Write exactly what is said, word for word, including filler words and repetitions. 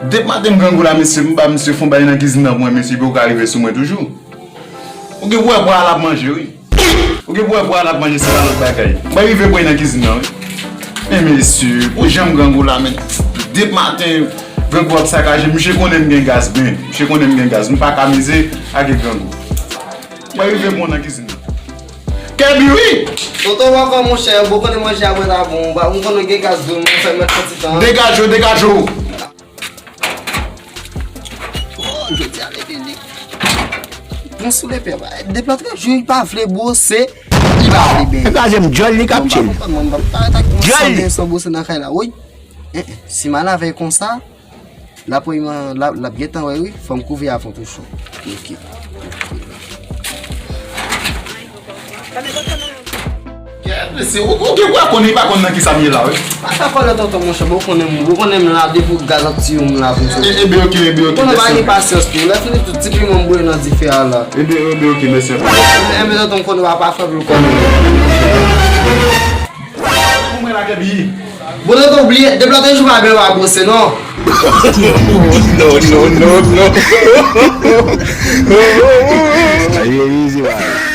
Depi maten m grangou la, mesye, m ba misye fon bay nan kizin nan pou mwen, mesye, pou yo ka rive sou mwen toujou. Ou gen pou wè pwa l ap manje, wi. Ou gen pou wè pwa l ap manje, se pa lòt bagay. M bay rive pran nan kizin nan, wi. Men mesye, pou jan m grangou la, men depi maten, grangou ap sakaje. Misye konnen m gen gaz, ben. Misye konnen m gen gaz. M pa ka mize ak grangou. M bay rive pran nan kizin nan. Kèbi, wi! Tonton, w ankò, monchè, bon, konnen manje a mwen la bon. Ou konnen gen gaz dou, mwen fè mèt fè ti tan. Degaje w, degaje w! Oh, jodi a, li, li, li. Bon, sou lepè, ba, depi lòt jou, li pa vle bwose, li pa vle benyen. Kraze m, djòl li k ap tchil. Djòl li. San bwose nan kay la, woy. Eh, eh, si m al avè l konsa, l ap, l ap, l ap gentan wè, wi. Fò m kouvri avan tou cho. Ok. Mesye, ou, ou gen pou wè konnen, li pa konn nan kisa m ye la, wi. Pa fè kòlè tonton, monchè, bon, ou konnen m, bon, ou konnen m la depi gaz ap tiye m la, konsa. E, e, ben, ok, e, ben, ok, konnen pa gen pasyans pou ou. Lè fini tout ti piman m bwè nan dife a la. E, ben, e, ben, ok, mèsi anpil. E, men tonton, m konnen w a pa fè pou l konnen. Pou mwen la, Kèbi. Bon, tonton, bliye, depi lòt jou pa byen, w a bwose, non. No, no, no, no. Aye, easy, man.